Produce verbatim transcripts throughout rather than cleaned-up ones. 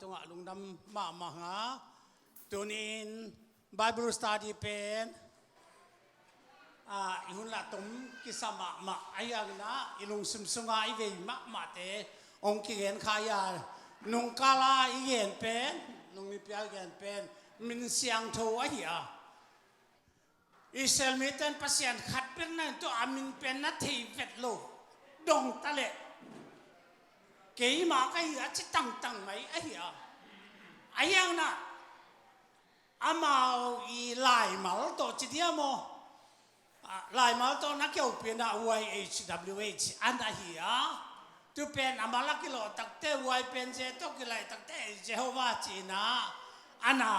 tungah lungdam mahmah nga. Tunin Bible study pen, ah, i hun lah tom kisa mahmah a hi hangin ah, i lungsim sunga i vei mahmahte hong kigen kha hi a, nungkala i gen pen, nungni pia i gen pen, min siangtho ahi a. Israel mite in Pasian khat bek na hi a, tua a min pen na thei vet lo, dong ta leh keimah ka hi a ci tangtang mai ahi a. Ahi hangin ah, amau i laimal tawh ci dia maw? Ah, laimal tawh na kihopi in ah Y H W H a na hi a. Tu pen a mal a kilawh takte, Y pen J tawh kilaih takte, Jehovah ci-in ah a na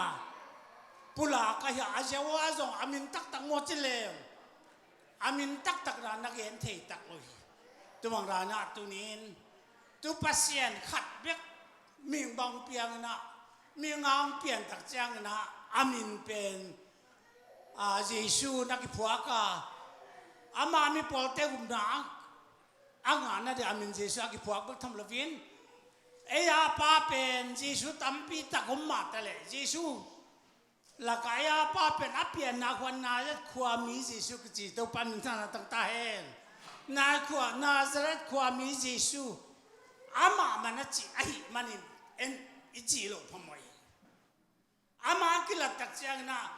pulak ahi a. A Jehovah zong a min taktak maw ci leng, a min taktak na na gen thei tak lo hi. Tua bang dan ah tunin, tu Pasian khat bek mihing bang piang in ah, mihing a hong pian tak ciangin ah, a min pen, ah, Jesu na kiphuak a. Ama mipawlte gupna a, a ngahna ding a min Jesu a kiphuak bek tham loin, ei a pa pen Jesu tampi tak om mah ta leh, Jesu lakah ei a pa pen a pianna khua Nazareth khuami Jesu kici, Topa minthanna tang ta hen. Na khua, Nazareth khuami Jesu amah man a cih ahih manin en i cih loh phamawh hi. Ama kilat tak ciangin ah,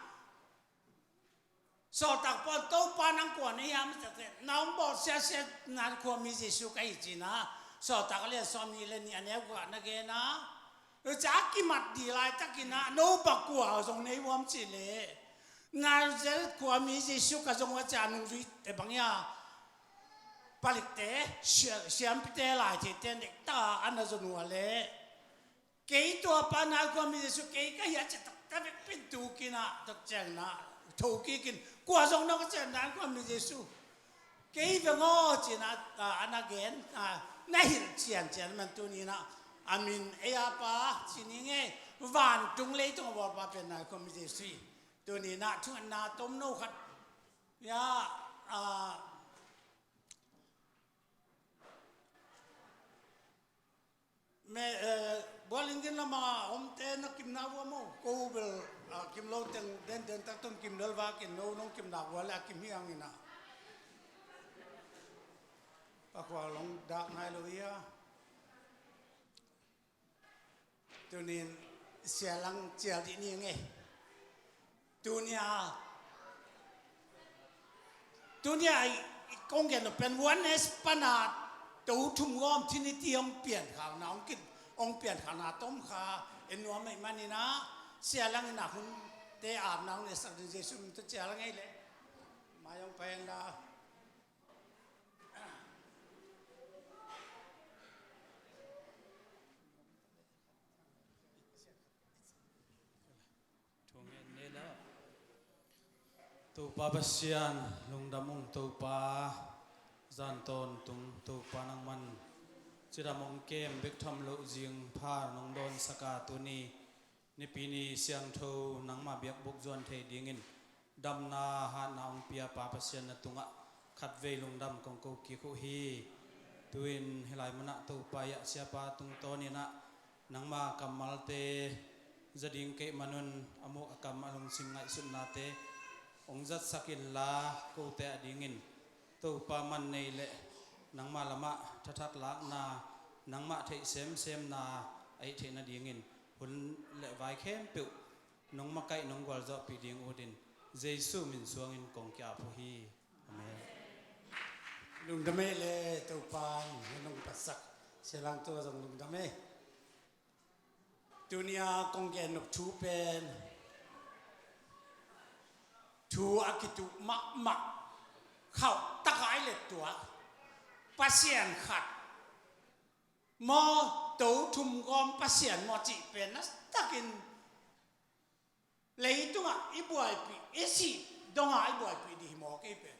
sawltak pawl, Topa nang kua na hiam, a cih tak ciang, na hong bawl siasia Nazareth khuami Jesu ka hi ci-in ah, Sawltak a lian sawmnih le nih a neu kua na gen a. Tua ciang a kimat ding laitakin ah, no bang kua zong nei vuam cih leh, Nazareth khuami Jesu ka zong a ci-a nungzuite bang hiam, palikte, sia-, siampite, laitheite nekta a na zon uh a leh, kei tua pa Nazareth khuami Jesu kei ka hi a ci taktak vekpi in tukin ah, tak ciangin ah, thokik in, kua zong na ka ci a, Nazareth khuami Jesu kei veng aw ci-in ah, a na gen, a na hilh ciancian man tunin ah, a min ei a pa ci ni ngei, vantung leitung a bawlpa pen Nazareth khuami Jesu hi. Tunin ah thungetna tomno khat, ya, a, me, eh, Bualingin lamah omte na kimna vua maw? Ko bel, ah, kim lo teng denden tak tun kim lel vakin, no nong kimna vua le a kim hi hangin ah, pakua long dak nai lo hi a. Tunin sialang cial dih ni ngei. Tunia, tunia i, i kong gen lo pen oneness pana to thum gawm Trinity hong piankhakna, hong ki, hong piankhakna tom kha en nuam ahih manin ah, sialang in ah hunte apna hong nesak ding Jesu min tawh cial ngei le. Mai hong pai hen la. Thungen ni la. Topa Pasian, lungdam ung Topa, zan tawntung Topa nangman cidam hong kem bek tham loh zing pha nong dawnsak a, tuni Nipi ni siangtho nangma biakbuk zuan thei dingin damna hatna hong pia Pa Pasian na tungah khatvei lungdam kong ko kik uh hi. Tu-in hih lai munah Topa i ah siapa tungtawnin ah nangma kammalte za ding ka hih manun a muk a kam a lungsim ngaihsutnate hong zatsak inla kote a dingin Topa man nei le nangma lamah thathak lakna, nangmah theih semsemna a hih theih nadingin hun le vai khempeuh nong makaih nong gualzawhpih ding utin Jesu min suangin kong ki-ap uh hi. Amen. Lungdam ei le Topa in hun hong patsak sialang tua zong lungdam ei. Tunia kong gen nop thu pen thu a kituh mahmah khauh taka i let tuak Pasian khat maw, to thum gawm Pasian maw cih pen na takin leitungah i buaipih, i sih dongah i buaipih dih hi maw kei pen.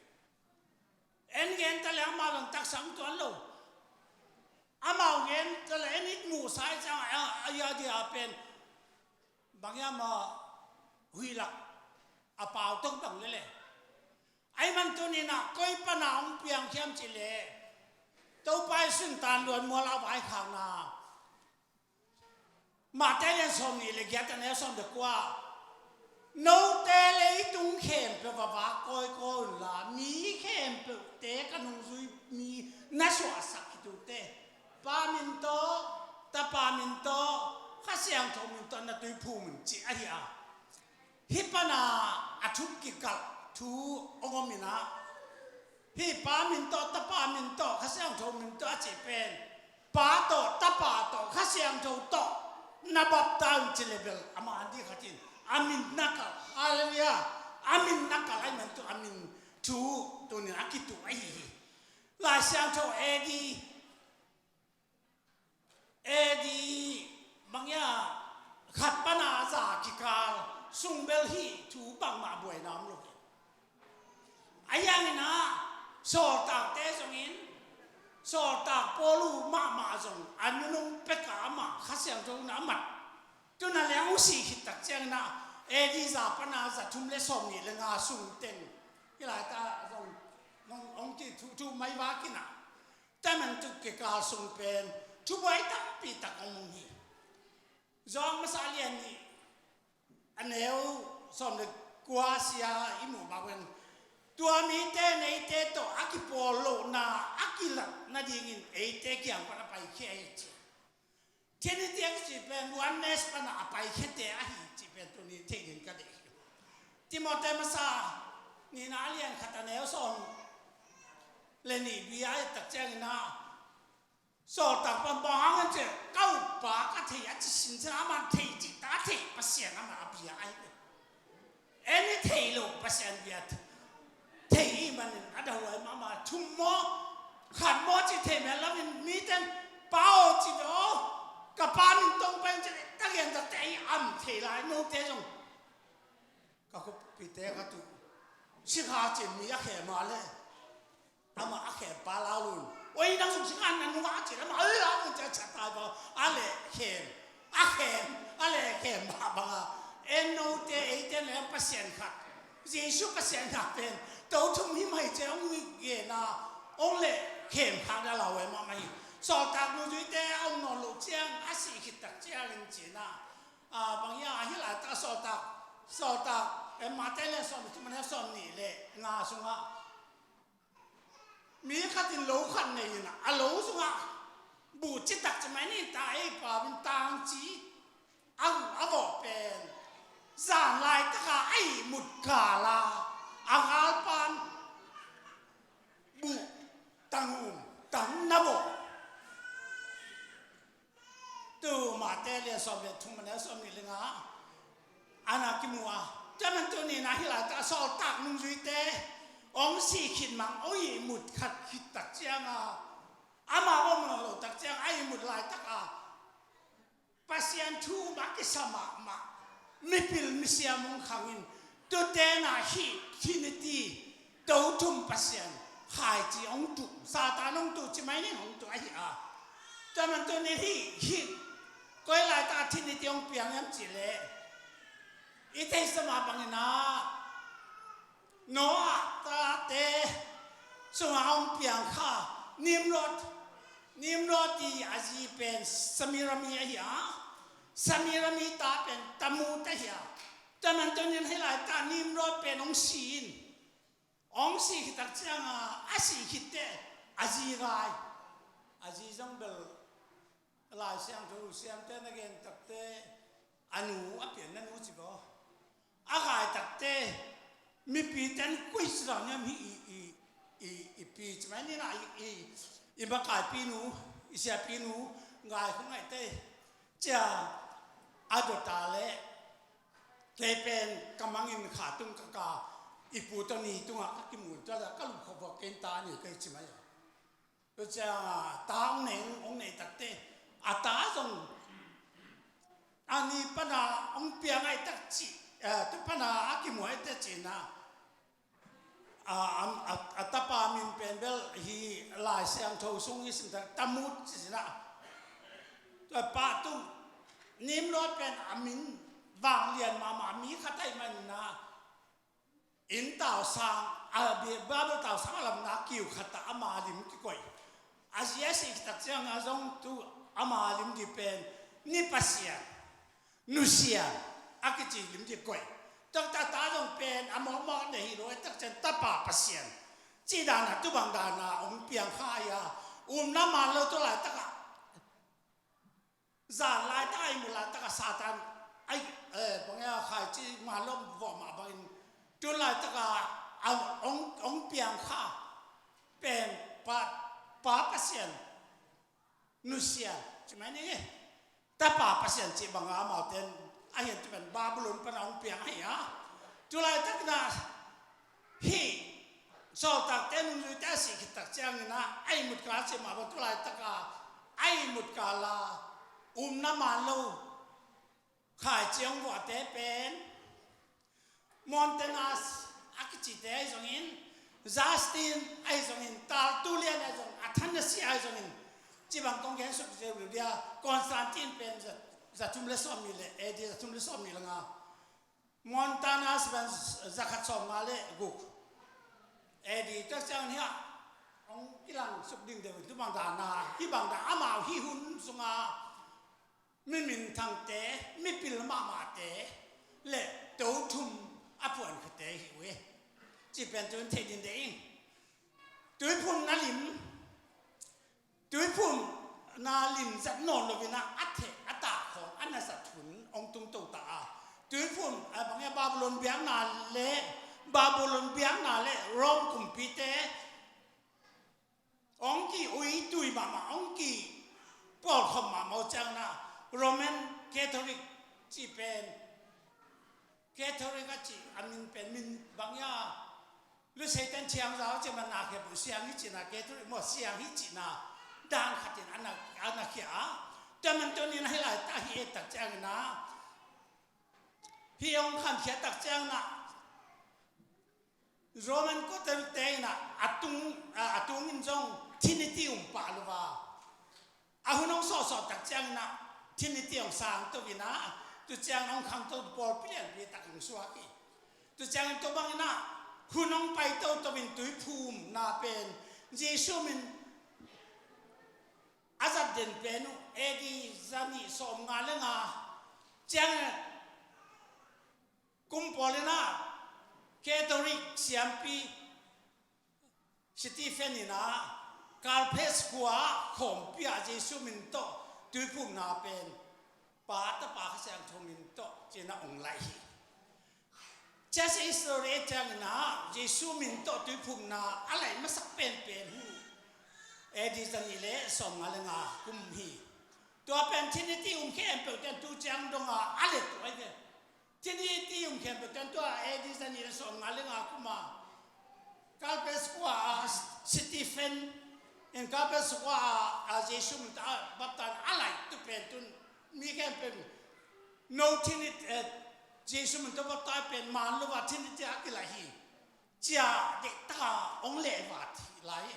En gen ta le amah zong taksa hong tuan lo. Amau gen ta le en it muhsa i ciangah a, a, a, a dia pen bang hiam a huih lak a pau tawk bang lele. Ahih man tuninah koi pana hong piangkhiam cih leh Topa i suntan luan mual a vaikhakna Matthai lian sawm nih le giat a neu sawm le kua. Note leitung khempeuh va vak kawikawi unla, mi khempeuhte ka nungzui mi na suahsak khit uh teh, Pa min tawh, Tapa min tawh, Kha Siangtho min tawh na tuiphum un, ci ahi a. Hih pana a thu kikalh thu hong om in ah, hih Pa min tawh, Tapa min tawh, Kha Siangtho min tawh a cih pen, Pa tawh, Tapa tawh, Kha Siangtho tawh na baptai un ci le bel, amah a ding khat in a min na kalh. Halleluiah. A min na kalh ahih man tu a min thu tunin a kituh ahi hi. Lai Siangtho A D, A D bang hiam, khat pana za kikal sung bel hih thu bangmah buaina om lo hi. Ahi hangin ah, sawltakte zongin, sawltak Paul uh mahmah zong a nunung pek a amah Kha Siangtho in a mat. Tu-in a liang hong sih khit tak ciangin ah, A D za pana za thum le sawm nih le nga sung teng, hih laitak zong hong, hong kithuh thuh mai vak in ah, tua man tu kikal sung pen thubuai tampi tak hong om hi. Johan masa lian nih a neu sawm le kua sia i muh bang pen, tua mite in eite tawh a kipawl lohna a kilat nadingin eite kiang pan a paikhia hi, ci. Trinity a kici pen oneness pana a paikhiate ahi cih pen tuni thei ding ka deih hi. Timoti masa nihna a lian khat a neu sawm le nih, bia a et tak ciangin ah, sawltak pan bang hang hiam cih leh, ka uppa ka thei a ci sinsen, amah thei cih tak a thei Pasian amah a bia ahi ve. En i thei lo Pasian bia thei i hih manin a dahhuai mahmah. Thum maw, khat maw cih thei mah loin mite in, Pa aw ci ve aw, ka pa min tawh hong pai in ci leh, ka gen tak teh i am thei lai, note zong. Ka khuapite ka tuh, sikha cin mi a khem a leh, amah a khempa lau lun. Oi, nang zong sikha na nung a cin, amah a lau lun ci a, a ciah tai bang a leh khem. A khem, a leh khem bang bang a. En note, eite in leh Pasian khat, Jesu Pasian khat pen, to thum hi mai ci a hong gen a, hong leh khem khak na lau e mahmah hi. Sawltak nungzuite a om nawn loh ciang, a sih khit tak ciangin ci-in ah, a, bang hiam, a hih laitak sawltak, sawltak, eh, Matthai lian sawm le thum a neu sawm nih le nga sungah, mi khat in lo khat nei in ah, a lo sungah buh citak ci mai ni, ta ei pa min tangci a huh a vawh pen, zan laitak a ihmut kal a, a galpa in buh tang um, tang na vawh. Tu Matthai lian sawm le thum a neu sawm nih le nga ah na kimu a. Tua man tuni-in ah hih laitak sawltak nungzuite hong sih khit mang, hong ihmut khat khit tak ciang a, amah hong om nawn loh tak ciang a ihmut laitak a, Pasian thu um a kisa mahmah mipil misiam hong khang in, tute in ah hih Trinity, to thum Pasian khaici hong tuh, Satan hong tuh ci mai ning, hong tuh ahi a. Tua man tuni-in hih, hih, koi laitak a Trinity hong piang hiam cih leh, i theihsa mah bangin ah, Noah tate sungah hong piang kha Nimrod, Nimrod i a zi pen Samirami ahi a, Samirami ta pen Tammuz ahi a. Tua man tuni-in hih laitak Nimrod pen hong si in, hong sih khit tak ciang a, a sih khit teh a zi gai. A zi zong bel Lai Siangtho siamte na gen tak teh, a nu a pianna nu ci baw. A gai tak teh, mipite in koi ci dan hiam hih i, i, i, i pi ci mai ni na, i, i, i makaipi nu, i siapi nu, gai khong ngaih teh, ci a, a dot a leh, kei pen ka mang in kha tung ka ka, i pu tawh ni tungah ka kimu in, tua leh ka lup khawk vua, kei in ta nei kei ci mai a. Tua ciang a, ta hong nei, hong nei tak teh, a ta zong, a ni pan a hong piang ahih tak cih, eh, tua pan a a kimu ahih teh ci-in ah, a, a, a, a tapa min pen bel hih Lai Siangtho sung i sim tak Tammuz ci-in ah. Tua pa tu, Nimrod pen a min vanglian mahmah mi khat ahih manin ah, inn tausang, a, Bi-, Babel tausang a lamna kiu khat ah ama lim kikoih. A zi a sih khit tak ciang a zong tu ama lim ding pen ni pasian, Nusia a kici lim ding koih. Tua taktak zong pen a mawkmawk ding hi lo, a taktak ciang Tapa Pasian cih dan a, tu bang dan a hong piang kha hi a, upna man lo, tu laitak a, zan laitak a, i mu laitak a Satan, ai, eh, bang a, khaici man lo vawh mah bangin, tu laitak a, a hong, hong piang kha pen Pa, Pa Pasian nusia, ci mai ni. Tapa Pasian cih bang a, amaute in a hian tu pen Babylon pan a hong piang ahi a. Tu laitak in a, hih sawltakte nungzuite a sih khit tak ciangin a, a ihmut kal cih mah bang, tu laitak a, a ihmut kal a upna man lo khaici hong vuahte pen Montanas a kicite ahi zongin, Justin ahi zongin, Tertullian ahi zongin, Athanasius ahi zongin, cih bang kong gen suk zeu lo dia, Constantine pen za, za thum le sawmnih le, A D za thum le sawmnih le nga. Montanas pen za khat sawmnga le guk. A D tak ciang hiah hong kilang suk ding deuh in, tu bang dan a, hih bang dan amau hih hun sungah mi minthangte, mipil mahmahte le to thum a phuankhate hi uh hi. Cih pen tu in thei ding deih ing. Tuiphumna lim, tuiphumna lim zat nawn lo in a, a theh a tak khawng a na zat hun hong tung to ta a. Tuiphum, a bang a, Babylon biakna le, Babylon biakna le Rome kumpite hong ki-uitui mahmah, hong kipawlkhawm mahmah uh ciangin a, Roman Catholic cih pen, Catholic a cih a min pen min bang a, Lutheran thiangzau cih man na khia buh siang hi cihna, Catholic maw siang hi cihna dan khat in a na, a na khia a. Tua man tu ni in a hih laitak hih et tak ciangin a, hih hong khankhia tak ciangin a, Roman Catholic te in a, a tung, a, a tung in zong Trinity um pah lo a. A hun hong sawhsawh tak ciangin a, Trinity hong sang to in a, tu ciangin hong khangto pawlpi lianpi tak hong suak hi. Tu ciangin tua bangin a, hun hong pai toto in tuiphumna pen Jesu min a zat den pen uh A D za nih sawmnga le nga ciangin a, kum pawl in a, Catholic siampi Stephen in a, Carthage khua ah khawmpi ah Jesu min tawh tuiphumna pen Pa, Tapa, Kha Siangtho min tawh ci-in a hong laih hi. Church history ciangin a, Jesu min tawh tuiphumna a laih masak penpen hi. A D za nih le sawmnga le nga kum hi. Tua pen Trinity um khempeuh ten tu ciang dong a, a let uh ahi ve. Trinity um khempeuh ten tua A D za nih le sawmnga le nga kum a, Carthage khua a Stephen in Carthage khua a, a Jesu min tawh a baptize a laih tu pen tun mi khempeuh in no Trinity, eh, Jesu min tawh baptize pen man lo a Trinity a kilaih hi. Ci-a deihtak a hong lehvat hi lai.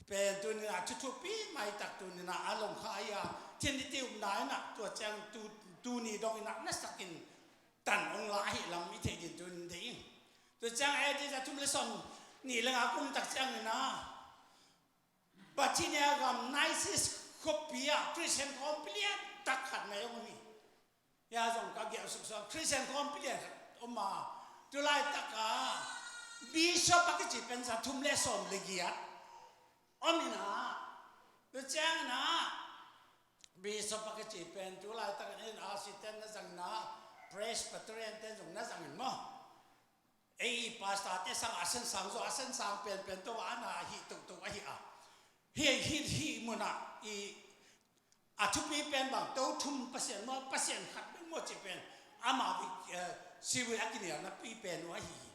Pen tuni-in a thu thupi maitak tuni-in a lawng kha hi a, Trinity upna in a tua ciang tu, tuni dongin a nasakin tan hong la ahih lam i theih ding tuni-in deih ing. Tua ciang A D za thum le sawmnih le nga kum tak ciangin a Bithynia gam Naisea khuapi ah Khristian khawmpi lian tak khat mai hong om hi. Hia zong ka giah suksuak, Khristian khawmpi lian khat om a, tu laitak a bishop a kici pen za thum le sawm le giat om in a, tu ciangin a bishop a kici pen tu laitak in a siten na zang in a, Presbyterian ten zong na zang in maw. Ei pastor te sang a sen sang zaw, a sen sang penpen to a na hi toto ahi a. Hi, hi, hi mun a i a thupi pen bang to thum Pasian maw, Pasian khat bek maw ci pen ama vi, eh, siwi a kinialna pi pen uh ahi hi.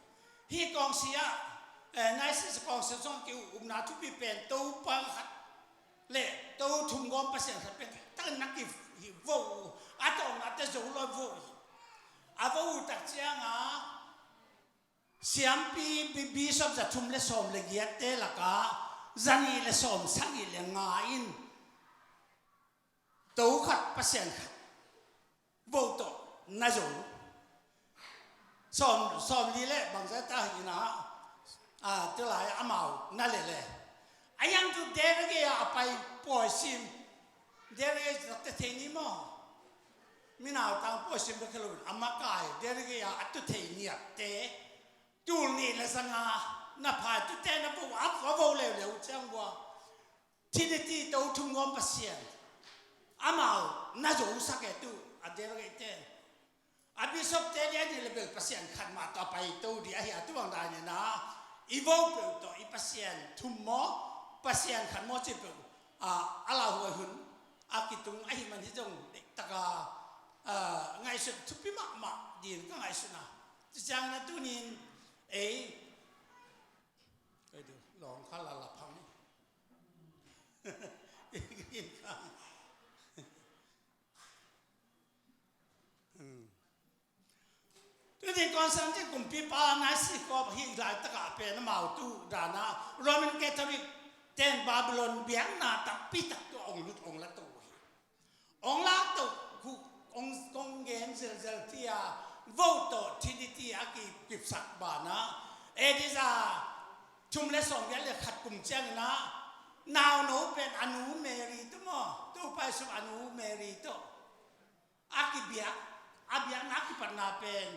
Hi kawngsi a, eh, Naisea kawngsi song ki upna thupi pen Topa khat le to thum gawm Pasian khat pen tak na ki hi vo uh, a tawngna te zo lo vo hi. A vo uh tak ciang a siampi bi-, bishop za thum le sawm le giat te laka za nih le sawm sagih le nga in to khat Pasian khat vo tawh na zo. Sawm, sawm li le bangzah ta hi na, a, tu lai amau na le le. A yang tu delegate a pai pawi sim. Delegate te thei ni maw. nautang pawi sim bek hi loin a makai, delegate a a tu thei ngiatte, tul nih le zanga na pha tute na vo, a vo leuleu ciang vua Trinity to thum ngawm Pasian amau na zosak e tu a delegate te. A bishop te lian hi le bel Pasian khat mah tawh a pai to dih ahi a, tu bang dan hi na, i vo peuh tawh i Pasian thum maw, Pasian khat maw ci peuh a, a lauhuai hun a kitung ahi man hi zong dektaka, a, ngaihsut thupi mahmah din ka ngaihsutna. Ci ciangin a tunin ei, ei du, lawng kha la la phang. Tunin Constantine kumpipa naisi kawp hi laitakah pen amau tu dana Roman Catholic ten Babylon biakna takpi tak tu ong lut ong la to hi. Ong lak to, ong, ong gen zelzel tia vo to Trinity a kipsak bana. Edi za thum le sawm giat le khat kum ciangina nauno pen a nu Mary tu maw, Topa Jesu a nu Mary tu a kibiak, a biakna a kipatna pen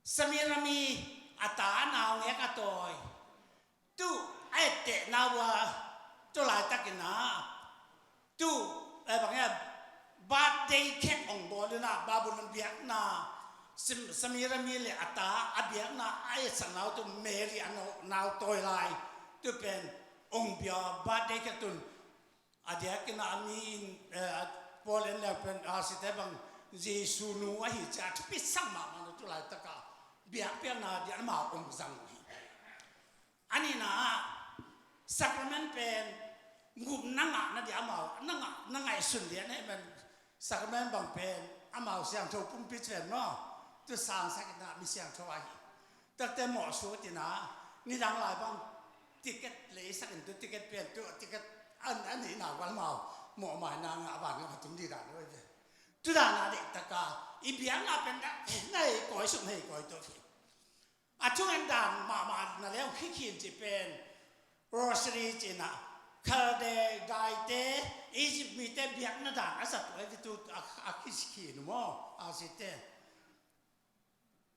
Samirami a ta a naungek a tawi. Tu a ettehna uh a tu laitakina tu, eh, bang hiam, birthday cake ong bawl ina Babylon biakna Sim-, Samirami le a ta a biakna a etsakna uh tu Mary a nau, nau tawi lai tu pen ong bia birthday cake tun a diakin a mi in, eh, Paul en leng pen a site bang Jesu nu ahi cia thupi sak mahmah na tu laitaka biakpiakna dia amau ong zang uh hi. A nihna ah sacrament pen gupna ngahna dia amau na ngah, na ngaihsun dia na hi pen sacrament bang pen amau siangtho pumpi pen maw tu sangsak ina mi siangtho ahi. Takte mawh suak tina nidang lai bang ticket lei sakin tu ticket pen tu ticket an, an ni na val mau mawh mai na nga van nga tum di dan lo ve. Tu dan a dek taka i biang na pen da na hei koi suk na hei koi to hi. A chung en dan ma ma na leu khi khin ci pen Rosary ci na Khaldaite, Egypt mite biakna dan a zat tu ai tu a, a khi khin maw a si te.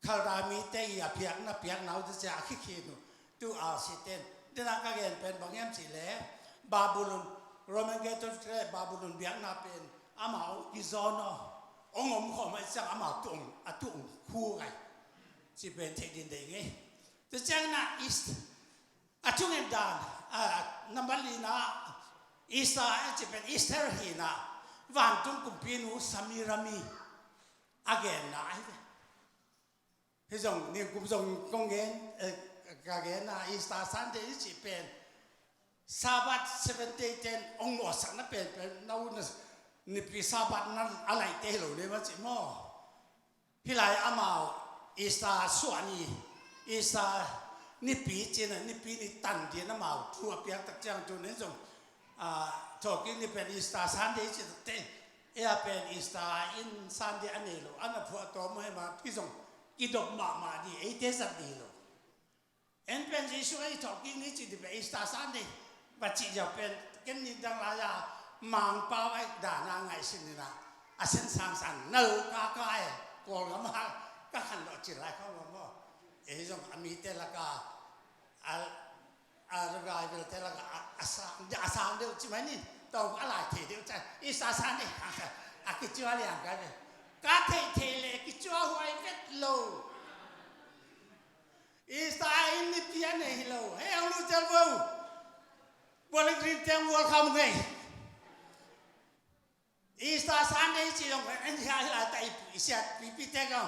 Khalda mite i a piakna piakna uh te cia a khikhin uh tu a si ten. Dena ka gen pen bang hiam cih le Babylon, Roman Catholic le Babylon biakna pen amau i zawn aw ong om khawm a i ciang amau tu ong, a tu ong khu ngai. Ci pen theih din dei ngei. Te ciang na East a thungen dan, a, number lina Easter a ci pen Easter hina vantung kumpinu Samirami a genna ahi ve. Hi zong ningkum zong kong gen, eh, ka genna Easter Sunday i cih pen Sabbath seven day ten ong mawhsakna penpen na u na nipi Sabbath na a laite hi lo le ma cih maw? Hi lai amau Easter suah ni, Easter nipi cina nipi ni tan din amau thu a piak tak ciang tu nen zong, ah, thawhkik ni pen Easter Sunday ci takte, ei a pen Easter in Sunday a nei lo, a na phuah tawm uh hema pi zong kidop mahmah ni, eite zat ni lo. En pen Jesu ei thawhkik ni ci dih pen Easter Sunday va cih ziau pen ken ni dang lai a Mangpau ai dana ngaihsin nina a sen sangsan nal kaka e Kawlgam a ka khan lo cil lai khawng maw? Ei zong a mite laka a, a revival te laka a, a sang, a sang deuh ci mai ni tawng a lai thei deuh ca Easter Sunday a kicua liang ka ve ka theih thei le kicua huai vet lo. Easter in nipi a nei hi lo. Hei hong lut zel vo. Bowling Green teng World Cup ngei. Easter Sunday ci zong en hia hi lai ta i pu i siat pipi te ka.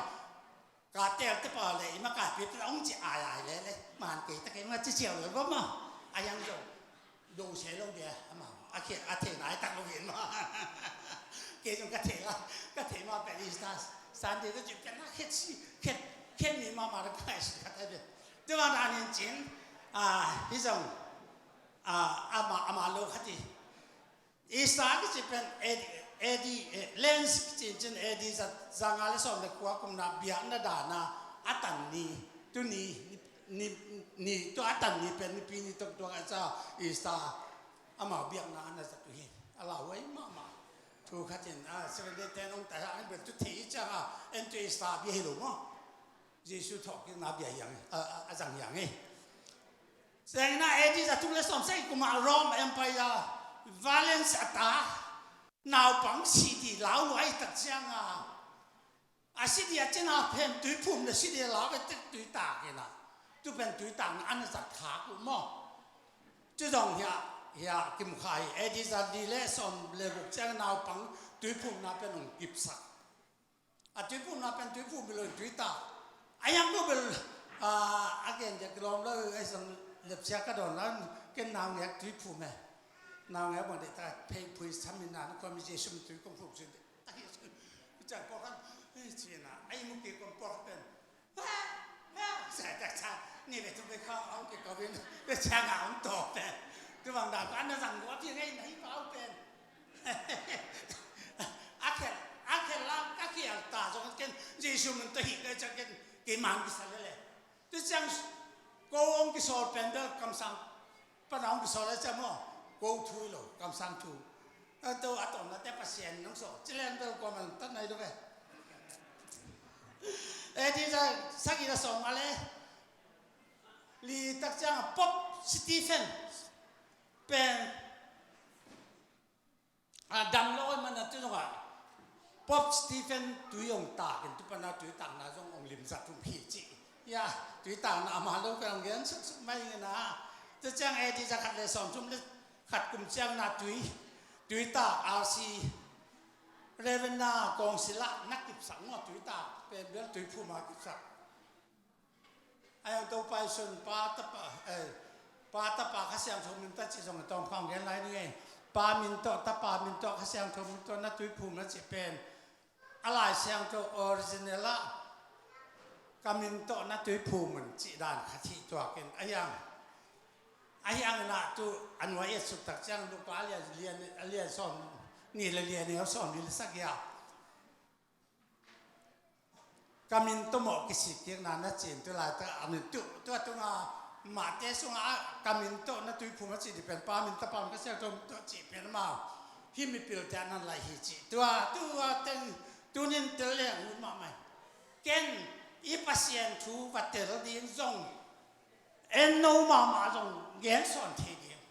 Ka tel te pa le i ma ka pipi ong ci ai ai le le. Man kei ta kei ma ci ciau le vo ma. A yang zong. Do se lo dia amau a khe a thei nai tak lo hin ma. Kei zong ka thei la ka thei ma pen Easter Sunday ka ci pen a khet si khet khet mi ma ma ka kai si ka ta be. Tu ma dan in cin a hi zong a ama ama lo khati. Easter ka ci pen A D, A D, eh, Lent ka ci cin A D za, za nga le sawm le kua kumna biakna dana a tan ni tu ni ni ni tu a tan ni pen nipi ni tok tok a ca Easter amau biakna a na zat uh hi. A lauhuai mahmah. Thu khat in, a, Seventh Day Ten hong tai hang in bel tu thei ciang a, en tu i sa bia hi lo maw. Jesu thawhkikna bia hiang, a, a, a zang hiang hi. Ciangin a A D za thum le sawmsagih kum ah Rome Empire violence a ta, naupang sidi lau lua i tak ciang a, a sidi a cina pen tuiphum le sidi a lau ve tek tuitak in a, tu pen tuitakna an a zat khak uh maw. Cu zong hiah, hiah kimkha hi. A D za li le sawm le guk ciang naupang tuiphumna pen hong kipsak. A tuiphumna pen tuiphum hi lo in tuitak. A hiang ko bel, ah, a gen dia kilawm lo, a zong lepsia ka dawn lo, ken naungek tuiphum e. Naungek bang deh ta, phei phui sam in na, na khuami Jesu min tui kong phum sin deh. Ta hi sun. Ciang pawlkhat, eh, cina, a i mu kik kong pawlkhat pen. Wah! Wah! Sa ta sa, ni ve tu ve kha, ang ke kawin, ve sa nga ang to pen. Tu bang da, ko an na zang ko a pi ngai na hi pau pen. A khel, a khel lam, ka khial ta zong ken, Jesu min to hi ka ciang ken, kei man kisa lele. Tu ciang, ko ang kisawl pen bel kamsang, pan ang kisawl le ciang maw, ko thu hi lo, kamsang thu. A to, a to na te Pasian nong sawl, ci len bel ko man tan nai lo ve. A D za sagih le sawm nga le li tak ciang a Pope Stephen pen, a, dam lo man a tu zong a Pope Stephen tui hong tak in tu pan a tuitakna zong hong limzat hong hi ci. Ya, tuitakna a man lo ka hong gen suksuk mai ing a. Tu ciang A D za khat le sawm thum le khat kum ciang na tui, tuitak R C Reverend na kawngsil ah na kipsak maw, tuitak pen bel tuiphum a kipsak. A yang Topa Jesu in Pa Tapa, eh, Pa Tapa Kha Siangtho min tawh ci zong a tawm khawng gen lai ni ngei. Pa min tawh, Tapa min tawh, Kha Siangtho min tawh na tuiphum na ci pen. A Lai Siangtho original ah ka min tawh na tuiphum un ci dan khat hi tuak in. A yang, a yang na tu a nuai et suk tak ciang Luka a lian, lian, a lian sawm ni le lian neu sawm ni le sagih ah. Ka min tawh mawh kisik kikna na cin tu laitak a min tu, tu a tunga Mate sungah a ka min tawh na tuiphum a cih dih pen Pa min, Tapa min, Kha Siangtho min tawh cih pen amau hih mipilte a nan laih hi cih. Tua, tua teng tunin tel leng ut mahmah hi. Ken i Pasian thu va tel ding zong en no mahmah zong gen sawn thei ding.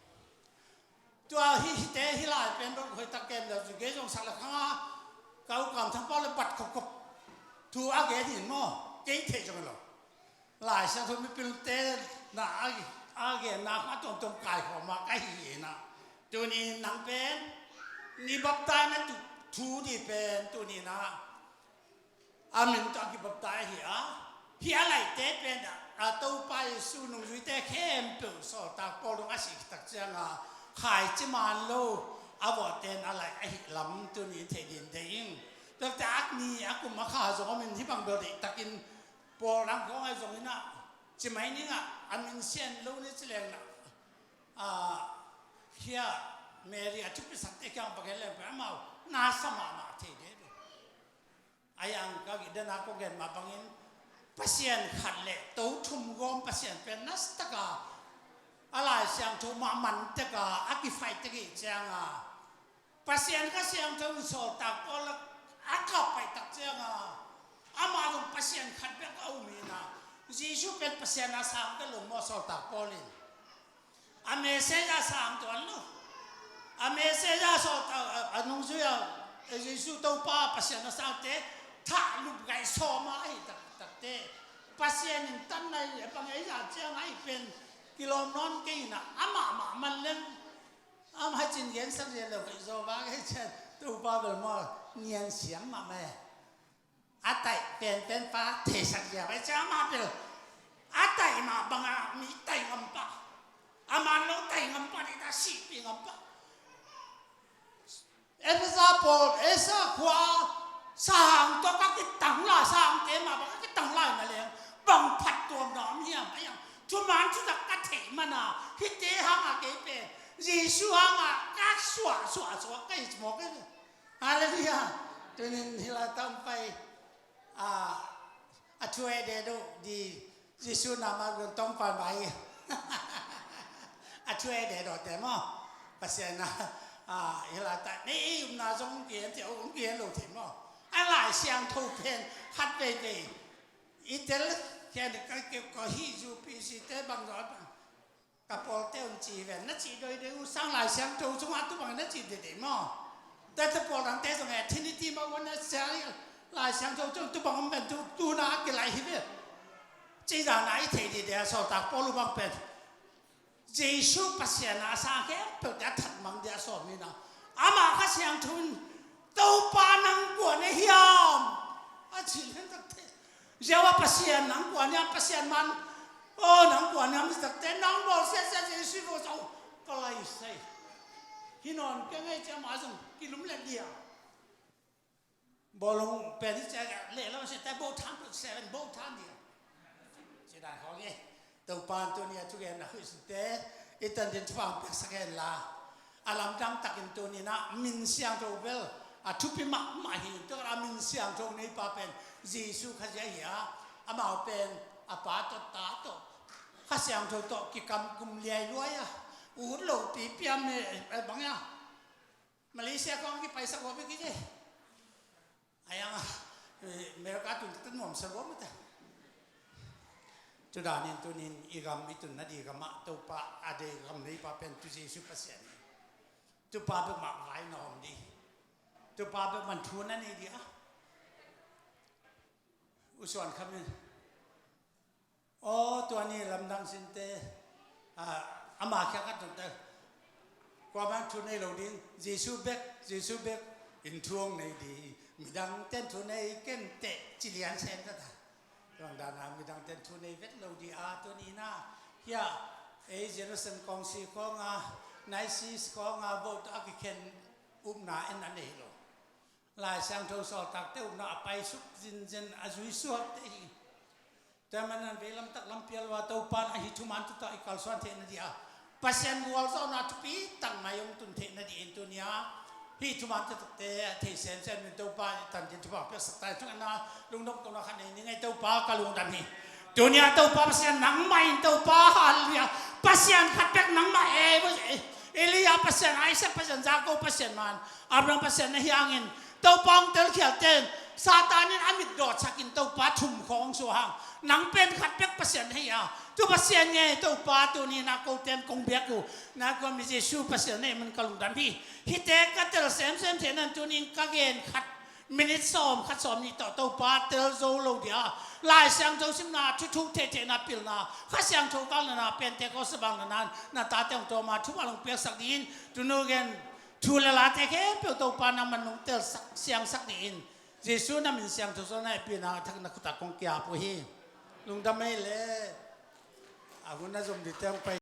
Tua hi, hite hi lai pen bang hoih tak kem lo, zu gei zong sa la khang a, ka u kam thang pau le bat khop khop. Thu a gen hin maw, kei thei zong lo. Lai Siangtho mipilte na a, a gen na kha tuamtuam kai khawm a ka hi hi na. Tuni nang pen, ni baptai na tu, thu di pen, tuni na. A min tawh a kibaptai ahi a, hih a laihte pen a, a Topa Jesu nungzuite khempeuh sawltak Paul dong a sih tak cianga khaici man lo a vawhte in a laih ahi lam tuni in thei din deih ing. Tuate ak ni a kum a kha zong om in hih bang bel deihtakin Paul dang kong ai zong in a ci mai ning a, a min sian lo ni ci leng na, a, hia Mary a thupi sakte kiang bang gen leng pen amau na sa mahmah thei deh. A yang ka gih dana kong gen mah bangin Pasian khat le to thum gawm Pasian pen nasa taka a Lai Siangtho mah man taka a kifaih tek ih cianga Pasian Kha Siangtho in sawltak Paul a kap paih tak cianga amah zong Pasian khat bek a um hi na Jesu pen Pasian a sang bek lo maw sawltak Paul in. A message a sang tuan lo. A message a sawltak a, a nungzui a, a Jesu Topa Pasian a sangte thah lup gaih sawm a ahi taktakte Pasian in tan nai le bang ei zah ciang ahi pen kilawm nawn kei in a amah mah man leng amah cin gensak zia lo kei zaw va kei cian Topa bel maw nian siam mah meh. A taih penpen pa theisak zia vai cia amah bel a taih mah banga mi taih ngam pah. A man lo taih ngam pah dih ta sihpih ngam pah. Efesa pawl Asia khua sahang tawh ka kitang lai, sahangte mah bang ka kitang lai na leng bang phattuamna om hiam a hiam thuman thutak ka theih mana hihte hanga kei pen Jesu hanga ka suah suah suah ka hi mawk e. Halleluiah. Tunin hih lai tam pai a, a thu e de do di Jesu nama gun tong pan bai. A thu e de do te maw. Pasian na a hih lai ta nei ei umna zong kien te ong kien lo te maw. Siangtho pen khat veivei i tel khen ka, ka, ka hih zu P C te bang zaw ka pawlte un ci ven na ci doidoi uh sang Lai Siangtho cungah tubang na ci dede maw? Tate pawl dangte zong e Trinity maw na siang Lai Siangtho cung tubang om ven tu, tuna a kilai hi ve. Ci zana i thei dede a sawltak pawl uh bang pen Jesu Pasian a sang khempeuh te a thatmang dia a sawm hi na. Amah Kha Siangtho in Topa nang kua na hiam? A ci lian takte. Jehovah Pasian nang kua na hiam Pasian man. O nang kua na hiam takte nang bawl siasia Jesu bawl sa uh. Ka lai sei. Hi nawn keng ei cia mah zong kilum le dia. Bawlung pen hi cia leh lo si te bo than put seven bo than dia. Ci dan khawng e. Topa in tuni a thugen a huih sinte i tan din thupha piaksak hen la. A lamdang takin tuni na min siangtho bel a thupi mahmah hi. Tua a min siangtho neipa pen Jesu Khazia hi a. Amau pen a Pa tawh ta tawh Kha Siangtho tawh kikam kum liai luai a. Ut lo pipiam e bang a. Malaysia khawng kipaisak uh a bik hi ci. A yang a, eh, America tun takte nuamsa lua mate. Tudanin tunin i gam i tun na di gam ah Topa a dei gam neipa pen tu Jesu Pasian hi. Tupa bek mah vai na om di. Tupa bek man thu na nei di a. U Suan Kham in. Aw, tua ni lamdang sinte, ah, ama khia khat nungte. Kuamah thu nei lo ding, Jesu bek, Jesu bek, in thu hong nei di, midang ten thu nei ken teh, ci lian sem ta ta. Tuang dana midang ten thu nei vet lo di a, tua ni na, hia, ei Jerusalem kongsi konga, Nicaea konga, vote a kikhen upna en a nei lo. Lai Siangtho sawltakte upna a paisuk zinzen a zuisuakte hi. Tua manin vei lamtak lampial uh a Topa in ahi thuman tutak i kalsuan theihna dih a Pasian gualzawhna thupi takmai hong tun theihna dih in tunia hih thuman tutakte a thei semsem in Topa i tan din thupha piaksak ta in thungetna lungdam kohna khat nei ning ei Topa ka lungdam hi. Tunia Topa Pasian nangmah in Topa halleluia Pasian khat bek nangmah e Elia Pasian Isaac Pasian Jacob Pasian man Abraham Pasian na hi hangin Topa hong telkhialte in Satan in a mit dawtsakin Topa thum khawng suah hang nang pen khat bek Pasian hei a tu Pasian nge Topa tuni na kote in kong biak uh na kua mi Jesu Pasian nei man ka lungdam hi. Hihte ka tel semsem theihna in tuni in ka gen khat minit sawm khat sawm nih tawh Topa tel zo lo dia Lai Siangtho simna thuthu theihtheihna pilna Kha Siangtho kalna na Pentecost bangna na na tate hong tawma thupha long piaksak dih in tunu gen Thu le late khempeuh Topa nangman nong telsak siangsak dih in Jesu na min siangtho sawna hehpihna a thak na khutah kong kiap uh hi. Lungdam ei le a hun a zom dihte hong pai